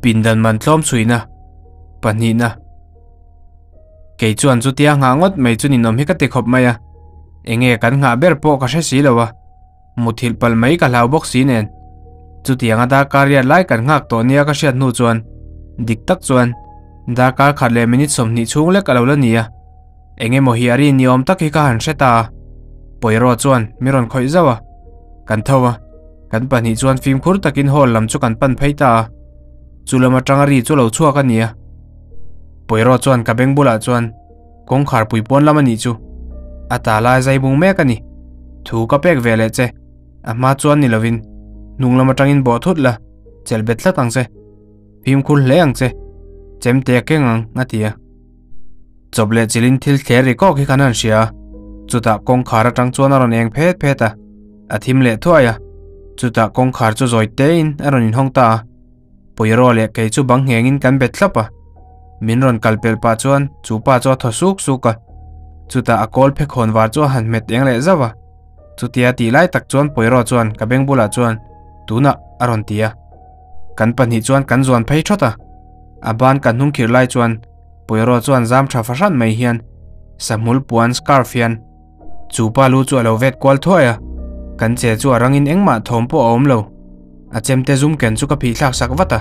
Pindan man tlawm chhuina pahnihna. Kei chuan chutia nghah ngawt mai chu ninawm hi ka ti khawp mai a, enge kan nghah ber pawh ka hre si lo a, muthilh palh mai ka hlau bawk si nen. Chutianga darkar riat lai kan nghak tawh nia ka hriat hnu chuan dik tak chuan darkar khat leh minute 20 chhung lek a lo la ni a, engemaw hi a rin ni awm tak hi ka han hre ta a. Poirot chuan mi rawn khawih zauh a, kan tho a, kan pahnih chuan fimkhur takin hall lam chu kan pan phei ta a, chu lam atanga ri chu lo chhuak a ni a. Poirot chuan ka beng bulah chuan kawngkhar pui pawn lam a nih chu, a ta lai zai bung mek a ni, thu ka pek ve leh che, a hma chuan ni lovin hnung lam atangin bawh thut la, chelh bet tlat ang che, fimkhur hle ang che, chemte a keng ang a ti a. Chawp leh chilin thil thler ri kawk hi kan han hria a, chutah kawngkhar atang chuan a rawn eng phet phet a, a thim leh thuai a, chutah kawngkhar chu zawi tein a rawn inhawng ta a, Poirot leh kei chu bang nghengin kan bet thlap a, min rawn kal pelh pah chuan chu pa chu a thaw suk suk a, chutah a kawl phe khawn var chu a han hmet eng leh zauh a, chutia tih lai tak chuan Poirot chuan ka beng bulah chuan tunah a rawn ti a, kan pahnih chuan kan zuan phei thawt a, a ban kan hnung khirh lai chuan Poirot chuan zam tha fahran mai hian sahmul puan scarf hian chu pa lu chu a lo vet kual thuai a, kan che chu a rangin engmah thawm pawh a awm lo. A chemte zum ken chu ka phih thlak sak vat a,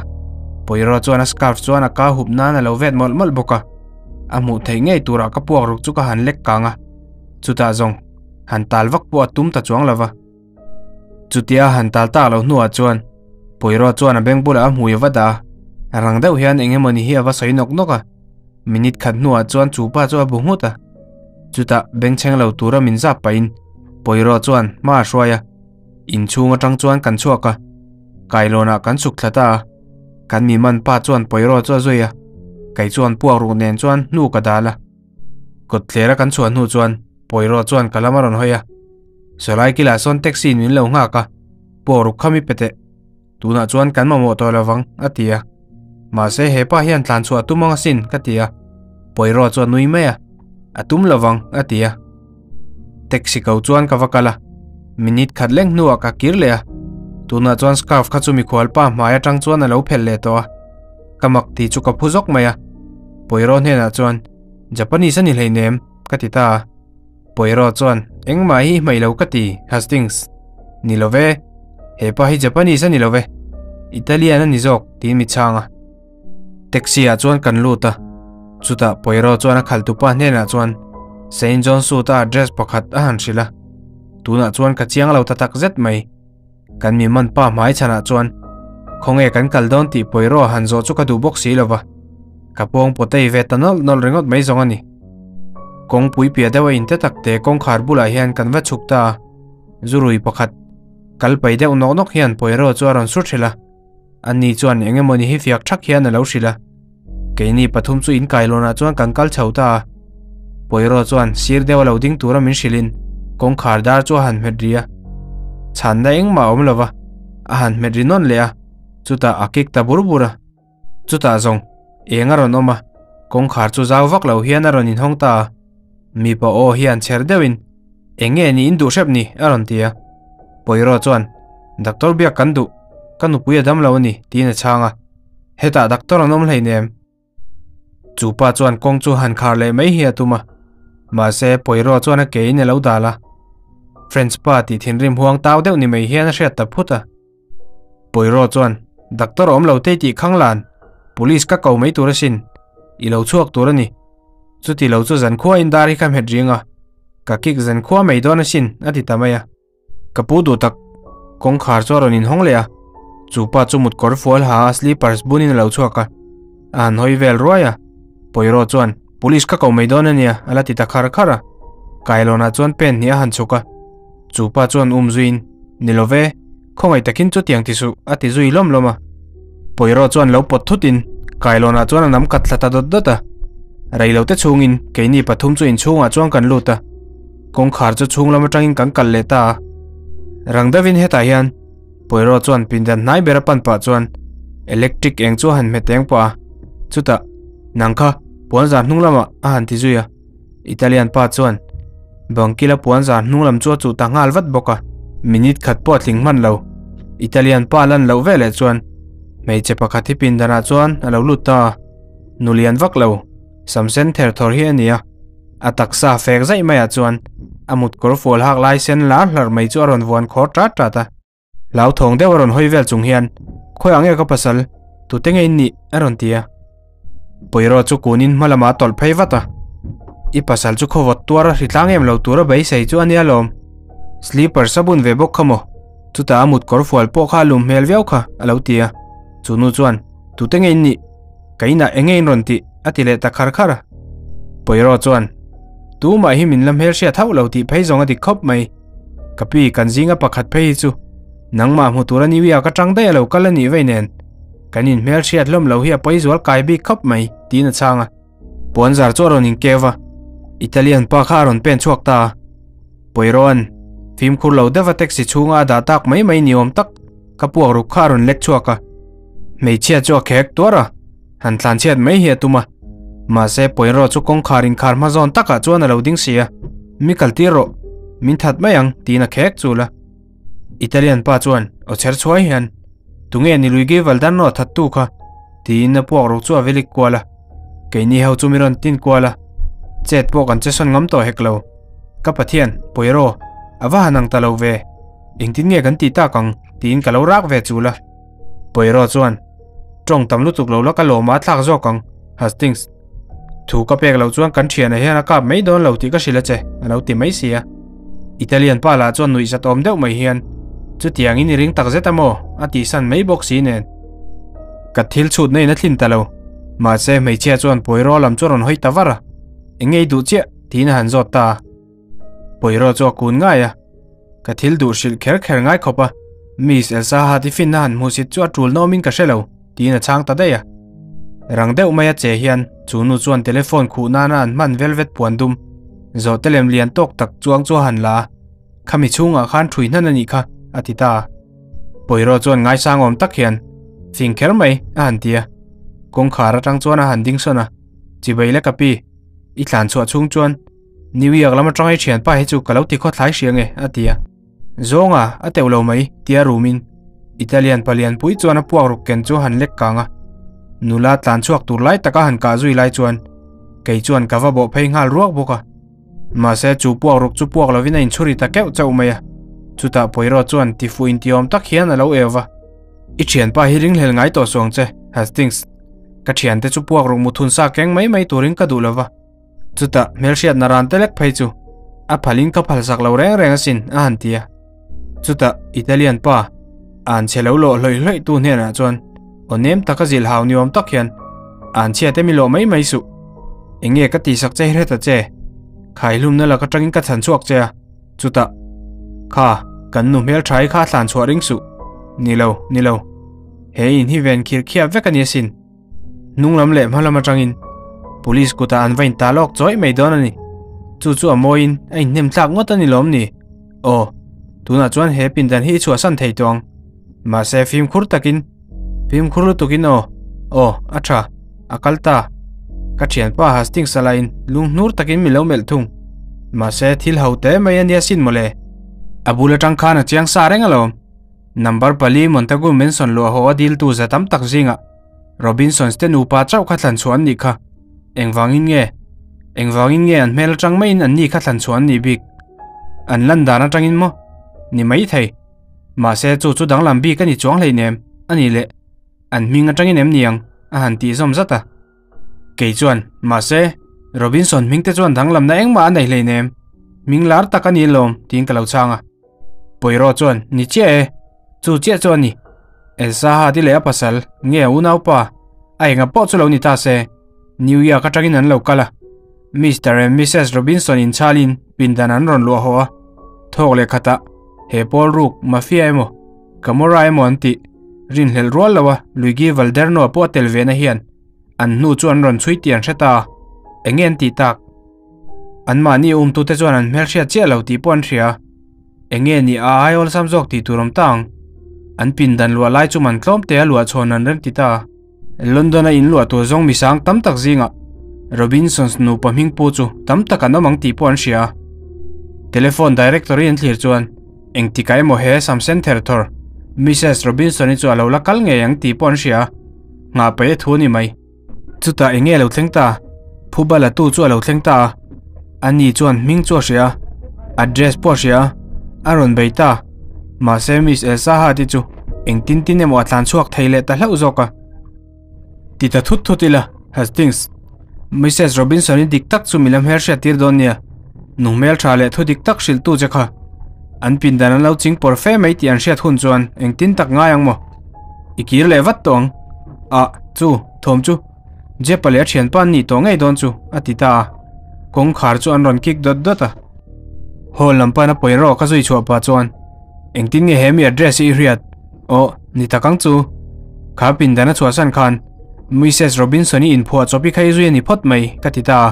Poirot chuan a scarf chuan a ka hup nan a lo vet mawlh mawlh bawk a, a hmuh theih ngei turah ka puak ruk chu ka han lek kang a, chutah zawng han tal vak pawh a tum ta chuang lo va. Chutia han tal tak loh hnuah chuan Poirot chuan a beng bulah a hmui a va dah a, rang deuh hian eng emawni hi a va sawi nawk nawk a, minute khat hnuah chuan chu pa chu a bu nghut a, chutah bengchheng lo tura min zap pahin Poirot chuan hma a hruai a, inchhung atang chuan kan chhuak a, kailawnah kan chhuk thla ta a, kan mi man pa chuan Poirot chu a zui a, kei chuan puak ruk nen chuan hnu ka dal a, kawtthler a kan chhuah hnu chuan Poirot chuan ka lam a rawn hawi a. Sawlai kilah sawn taxi in min lo nghak a, pawh ruk kha mi pe teh. Tunah chuan kan mamawh tawh lovang, a ti a. Mahse he pa hian tlan chhuah a tum ang asin, ka ti a. Poirot chuan nui mai a, A tum lovang, a ti a. Taxi ko chuan ka va kal a, minute khat leng hnuah ka kir leh a. Tunah chuan scarf kha chu mikhual pa hmai atang chuan a lo phelh leh tawh a. Ka mak tih chu ka phu zawk mai a. Poirot hnenah chuan, Japanese a ni hleinem, ka ti ta a. Poirot chuan, Engmah hi i hmaih lo ka ti, Hastings. Ni lo ve. He pa hi Japanese a ni lo ve. Italian a ni zawk, tiin mi chhang a. Taxi ah chuan kan lut a. Chutah Poirot chuan a khalhtupa hnenah chuan Saint John Suit a address pakhat a han hrilh a. Tunah chuan ka chiang lo ta tak zet mai. Kan mi man pa hmai chhanah chuan khawnge kan kal dawn tih Poirot han zawh chu ka duh bawk si lo va. Ka pawng potei ve ta nawlh nawlh ringawt mai zawng a ni. Kawngpui piah deuh a inte tak te kawngkhar bulah hian kan va chhuk ta a, zurui pakhat kal pai deuh nawk nawk hian Poirot chu a rawn sur hrilh a. Ani chuan eng emawni hi fiak thak hian a lo hrilh a. Keini pathum chu inkailawnah chuan kan kal chho ta a. Poirot chuan sir deuh a lo ding tura min hrilhin kawngkhar dar chu a han hmet ri a. Chhanna engmah a awm lo va, a han hmet ri nawn leh a, chutah a kik ta bur bur a. Chutah zawng eng a rawn awm a, kawngkhar chu zau vak lo hian a rawn inhawng ta a. Mipa aw hian chher deuhin, Eng nge ni in duh hrep ni? a rawn ti a. Poirot chuan, Doctor biak kan duh, ka nupui a dam lo a ni, tiin a chhang a. Hetah doctor an awm hleinem. Chu pa chuan kawng chu han khar leh mai hi a tum a. Mahse, Poirot chuan a ke in a lo dal a. French pa tih thinrim huang tau deuh ni mai hian a hriat ta phut a. Poirot chuan, Doctor awm lo te tih khang lan, police ka ko mai tur asin, i lo chhuak tur a ni. Chuti lo chu zankhua in dar hi ka hmet ring a, ka kick zankhua mai dawn asin, a ti ta mai a. Ka pu duh tak, kawngkhar chu a rawn inhawng leh a, chu pa chu mutkawr fual ha a slippers bunin a lo chhuak a, a han hawi vel ruai a. Poirot chuan, Police ka ko mai dawn a nia, a la ti ta khar khar a. Kailawnah chuan pen hnih a han chhuk a, chu pa chuan um zuiin, Ni lo ve, khawngaih takin chutiang ti suh, a ti zui lawm lawm a. Poirot chuan lo pawt thutin kailawnah chuan a nam kat thla ta dawt dawt a. Reilote chhungin keini pathum chu inchhungah chuan kan lut a, kawngkhar chu chhung lam atangin kan kal leh ta a. Rang deuhin hetah hian Poirot chuan pindan hnai ber a pan pah chuan electric eng chu a han hmet eng pah a, chutah nang kha puanzar hnung lamah a han ti zui a. Italian pa chuan bangkila puanzar hnung lam chu a chuh ta nghal vat bawk a, minute khat pawh a tling hman lo. Italian pa lan loh veleh chuan Hmeichhe pakhat hi pindanah chuan a lo lut ta a, nu lian vak lo, sam sen ther thawr hi a ni a, a taksa fek zaih maiah chuan a mut kawr fual hak lai sen lar hlarh mai chu a rawn vuan khawr tat tat a. Hlauthawng deuh a rawn hawi vel chung hian, Khawiah nge ka pasal, tute nge in nih? a rawn ti a. Pawiraw chu kunin hma lamah a tawlh phei vat a, I pasal chu khawvawt tuar a hritlang em lo tura beisei chu a nia lawm. Sleeper sa bun ve bawk kha maw? Chutah a mut kawr fual pawh kha a lum hmel viau kha, a lo ti a. Chu nu chuan, Tute nge in nih? Ka inah eng nge in rawn tih? a ti leh ta khar khar a. Pawiraw chuan, Tumah hi min la hmelhriat hauh lo tih phei zawng a dik khawp mai. Ka pi kan zinga pakhat phei hi chu nangmah hmu tura New York atang daih a lo kal a nih vei nen kan inhmelhriat hlawm lo hi a pawi zual kai bik khawp mai tiin a chhang a. Puanzar chu a rawn inkeu a, Italian pa kha a rawn pen chhuak ta a. Poirot-a'n fimkhur lo deuha taxi chhunga a dah tak mai mai ni awm tak ka puak ruk kha a rawn lek chhuak a. Hmeichhia chu a khek tuar a, han tlanchhiat mai hi a tum a. Mahse Poirot chu kawngkhar inkhar hma zawn takah chuan a lo ding si a, Mi kal tir rawh, min that mai ang tiin a khek chul a. Italian pa chuan aw chher chhuai hian, Tunge ni Luigi Valdarno a thattu kha? tiin a puak ruk chu a velik kual a. Keini ho chu mi rawn tin kual a, chet pawh kan che sawn ngam tawh hek lo. Ka Pathian, Poirot, a va han ang ta lo ve, engtin nge kan tih tak ang? tiin ka lo rak ve chul a. Poirot chuan, Tawng tam lutuk lo la ka lawmah a thlak zawk ang, Hastings. Thu ka pek loh chuan kan thianah hian a kap mai dawn lo tih ka hrilh a che, a lo ti mai si a. Italian pa lah chuan nuih zat awm deuh mai hian, Chutiangin i ring tak zet a maw? a tihsan mai bawk si nen. Ka thil chhut na in a thlin ta lo. Mahse hmeichhia chuan Poirot lam chu a rawn hawi ta var a, Eng nge i duh chiah? tiin a han zawt ta a. Poirot chu a kun ngai a. Ka thil duh hrilh kher kher ngai khawp a, Miss Elsa ha tiffin a han hmuhsit chu a tul nawmin ka hre lo, tiin a chhang ta daih a. Rang deuh mai a che hian chu nu chuan telephone khuh nana an hman velvet puan dum, zawhte lem lian tawk tak chuang chu a han la a, Khami chhungah khan ṭhui hnan a nih kha, a ti ta a. Poirot chuan ngaisang awm tak hian, Fing kher mai, a han ti a. Kawngkhar atang chuan a han ding sawn a, Chibai le ka pi, i tlan chhuah chhung chuan New York lam atanga i thianpa hi chu ka lo ti khawthlai hria nge, a ti a. Zawnga, a teuh lo mai, tia rumin Italian palian pui chuan a puak ruk ken chu a han lek kang a. Nula tlan chhuak tur lai taka han kah zui lai chuan kei chuan ka va bawh phei nghal ruak bawk a. Mahse chu puak ruk chu puak lovin a inchhuri ta keuh chauh mai a. Chutah Poirot chuan tifuh intiawm tak hian a lo eu va. I thianpa hi ringhlel ngai tawh suang che, Hastings. Ka thiante chu puak ruk muthun sa keng mai mai turin ka duh lova. Chutah hmelhriatna ran te lek phei chu a phalin ka phalsak lo reng reng asin a han ti a. Chutah Italian pa an chhe lo lawh hlawih hlawih tu hnenah chuan aw nem taka zilh hau ni awm tak hian an chhia te mi lawh mai mai suh. Enge ka tihsak che hi hre ta che. Khaihlumna lak atangin ka chhan chhuak che a. Chutah kha kan nu hmeltha hi kha a thlan chhuah ring suh. Ni lo, ni lo. He in hi ven khir khiap vek a ni asin. Hnung lam leh hma lam atangin Police kutah an va in ta lawk chawih mai dawn a ni. Chu chu a mawiin a inhnem thlak ngawt a ni lawm ni? Aw, tunah chuan he pindan hi i chhuahsan thei tawh ang. Mahse fimkhur takin, fimkhur lutukin aw, aw, a tha, a kal ta. Ka thianpa Hastings a lain lunghnur takin min lo melh thung. Mahse thil ho te mai a nia sin mawle. A bul atang khan a chiang sa reng alawm. Number pali Montagu Mansion luah haw a diltu za tam tak zingah Robinsons te nupa chauh kha thlan chhuah an nih kha. Engvangin nge? Engvangin nge an hmel atang maiin an ni kha thlan chhuah an nih bik? An lan dan atangin maw? Ni mai thei. Mahse chu chu danglam bik a ni chuang hleinem a ni le. An hming atangin em ni ang? A han tih zawm zat a. Kei chuan, Mahse, Robinson hming te chuan danglamna engmah a nei hleinem. Hming lar tak a ni lawm tiin ka lo chhang a. Poirot chuan, Ni chiah e, chu chiah chu a ni. Elsa ha ti leh a pasal, nge a unaupa, a enga pawh chu lo ni ta se. New York atangin an lo kal a. Mister and Missus Robinson inchalin pindan an rawn luah haw a. Thawk leh khatah, he pawl ruk, Mafia emaw, Camorra emaw an tih, rinhlelh rual lo a Luigi Valderno pawh a tel ve na hian an hnu chu an rawn chhui tih an hre ta a. Enge an tih tak? Anmahni umtute chuan an hmelhriat chiah lo tih pawh an hria. Enge ni a ai awlsam zawk tih tur awm ta ang. An pindan luah lai chu man tlawm te a luah chhawn an rem ti ta a. London a in luah tur zawng misang tam tak zingah Robinsons nupa hming pu chu tam tak an awm ang tih pawh an hria a. Telephone directory an thlir chuan engtikah emaw he sam sen ther thawr. Mrs Robinson-i chu a lo la kal ngei ang tih pawh an hria a, nghah paih a thu a ni mai. Chutah eng nge a lo thleng ta? Phuba la tu chu a lo thleng ta a, ani chuan hming chu a hria a, address pawh a hria a, a rawn bei ta. Mahse Miss Elsa Hart-i chu engtin tin emaw a tlan chhuak thei leh ta hlauh zawk a. Ti ta thut thut ila, Hastings. Mrs Robinson-i dik tak chu milam hmel hriat tir dawn nia. Nung hmel tha leh thu dik tak hrilh tu che kha. An pindan an lo ching pawr fe mai tih an hriat hun chuan engtin tak ngai ang maw? I kir leh vat tawh ang. Ah, chu, thawm chu. Jepa leh a thianpa an nih tawh ngei dawn chu, a ti ta a. Kawngkhar chu an rawn kik dawt dawt a. Hall lam pana Poirot ka zui chhuah pah chuan, Engtin nge he mi address hi i hriat? Aw, ni tak ang chu. Kha pindan a chhuahsan khan Mrs Robinson-i inphuah chawp i kha i zui a ni phawt mai, ka ti ta a.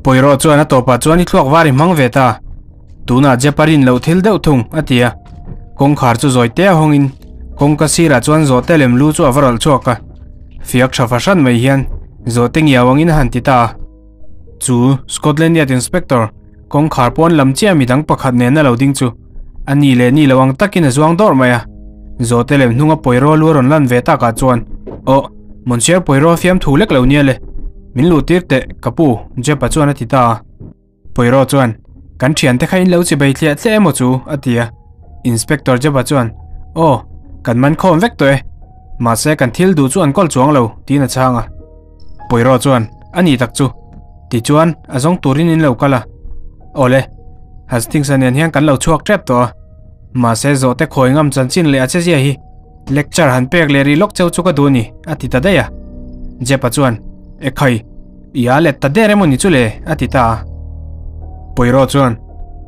Poirot chuan a tawpah chuan i thluak var i hmang ve ta. Tunah Jeparin loh thil deuh thung, a ti a. Kawngkhar chu zawi te a hawngin kawngka sirah chuan zawhte lem lu chu a va rawlh chhuak a. Fiak tha fahran mai hian zawhte ngiau angin a han ti ta a. Chu Scotland Yard Inspector kawngkhar pawn lam chiah midang pakhat nena lo ding chu a ni leh ni lo ang takin a zuang dawrh mai a. Zawhte lem hnunga Poirot lu a rawn lan ve takah chuan, Aw, Monsieur Poirot fiamthu lek lo nia le. Min luh tir teh, ka pu, Jepa chuan a ti ta a. Poirot chuan, Kan thiante kha in lo chi bei thliah thliah emaw chu? a ti a. Inspector Jeba chuan, Aw, kan man khawm vek tawh e. Mahse kan thil duh chu an kawl chuang lo, tiin a chhang a. Poirot chuan, A ni tak chu. Tichuan, a zawng turin in lo kal a. Awle, Hastings-a nen hian kan lo chhuak tep tawh a. Mahse zawhte khawi ngam chanchin leh a che zia hi lecture han pek leh rih lawk cheu chu ka duh a ni, a ti ta daih a. Jepa chuan, Ekhai, i a let ta der emaw ni chu le, a ti ta a. Poirot chuan,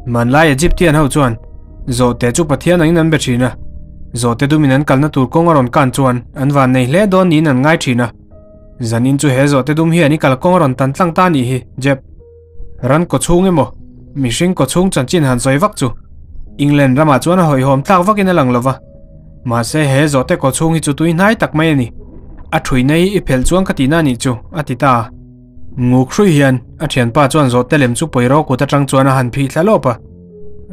Hmanlai Egyptian ho chuan zawhte chu Pathian angin an be thin a, zawhte dumin an kalna tur kawng a rawn kan chuan an vannei hle dawn niin an ngai thin a. Zanin chu he zawhte dum hian i kalkawng a rawn tan tlang ta a nih hi, Jep. Ran kaw chhung emaw, mihring kaw chhung chanchin han sawi vak chu England ramah chuan a hawihhawm tlak vakin a lang lo va. Mahse he zawhte kaw chhung hi chu tui hnai tak mai a ni. A thuina hi i phelh chuan ka tihna a nih chu, a ti ta a. Nguk hrui hian a thianpa chuan zawhte lem chu Poirot kut atang chuan a han phih thla lawp a.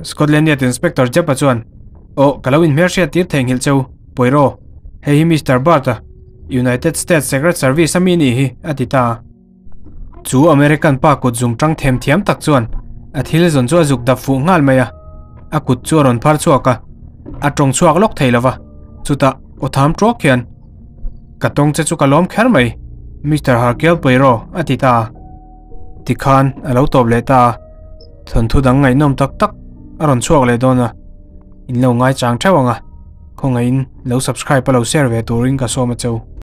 Scotland Yard Inspector Jepp-a chuan, Aw, ka lo inhmelhriat tir theihnghilh cheu, Poirot. Hei hi Mister Bart-a, United States Secret Service a mi nih hi, a ti ta a. Chu American pa kut zung tang them thiam tak chuan a thil zawn chu a zuk dap fuh nghal mai a, a kut chu a rawn phar chhuak a, a tawng chhuak lawk thei lova, chutah aw tham tuak hian, Ka tawng che chu ka lawm kher mai, Mister Hercule Poirot a ti ta a. Tikhan a lo tawp leh ta a, thawnthu dang ngaihnawm tak tak a rawn chhuak leh dawn a, in lo ngaichang theuh ang a, khawngaihin lo subscribe a lo share ve turin ka sawm a cheu.